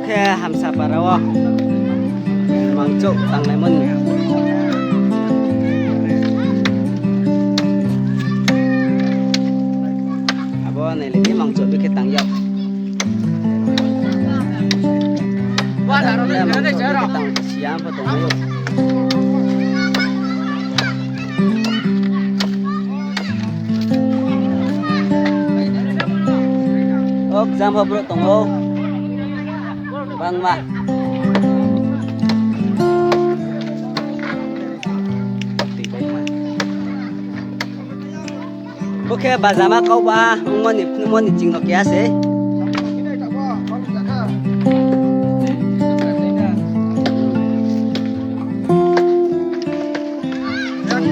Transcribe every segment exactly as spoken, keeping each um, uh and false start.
Khe Hamsapara wo mangchouh tanglaimo ni. Abo nailai di, mangchouh bi khe tang yag. Siya pho tong ou. O kjam pho brouh tong ou. Bangma. Bo khe bajama kauba ongmo ni phnuhmo ni ching no keha se.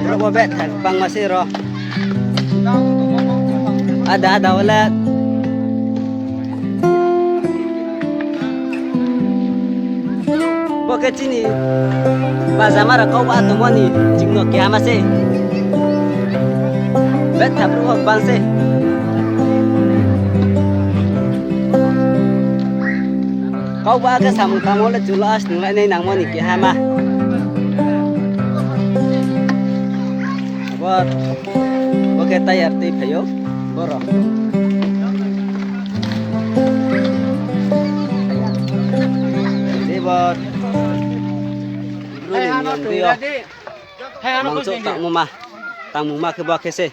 Brouh bo betha bangma se ro. Ada ada wo le. Bo khe chini bajama rao kauba tongmo ni ching no keha ma se. Betha brouh bo bang se. Kauba khe samung tangmo le chung lo a snunglai nai nangmo ni keha ma. Bo, bo khe tayar tui phai ou, boro. Tei bo, bru ni niyom tui yo. Mangchouh tangmo ma, tangmung ma khe bo khe se.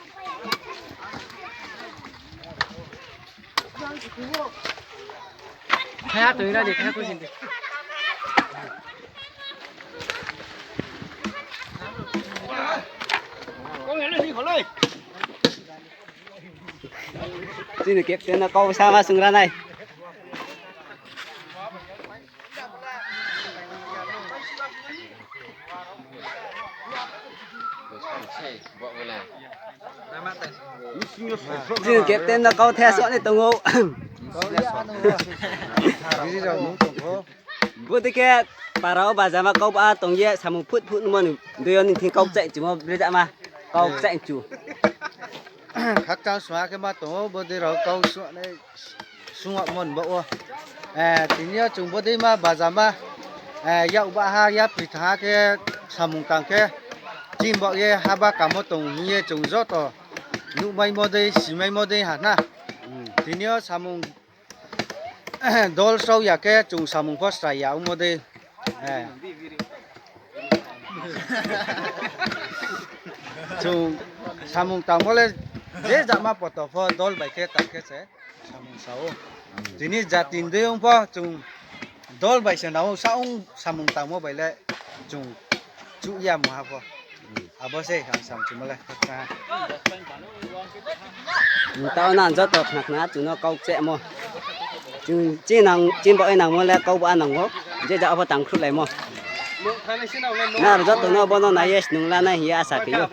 Chini captain no kau sama sungra nai. Chini captain no kauthai suh ni tong ou. Bodei khe para wo bajama kauba tong ye samung phut phut nungmo ni dei yo nini thing kau kchaih chungmo brejama kau kchaih chu. Khakchang sua khe ma tong ou, bodei rao kau sua nai. Sungmo ni baoh wo. Tini yo chung bodei ma bajama, yak baha yapri thanng ha khe samung tang khe, chini baoh ye haba kamo tong hing ye chung joto nuhmaimo dei, simaimo dei ha na. Tini yo samung dol srao ya khe chung samung pho srai ya ongmo dei. Chung samung tangmo le je jama poto pho dol bai khe tang khe se samung sa ou. Tini jati ni dei ong pho chung dol bai se nang ou, sa ong samung tangmo bai le chung chuh ya mungha pho. Abo se ang samchumo le. Taoh nang joto khna khna chung no kau kchehmo. Chung chini baoh ye nangmo le kau ba nang ou. Je jao pho tangkhruhlaimo. Nang joto no bo no nai ye snung lanai hing ye asa khe ou.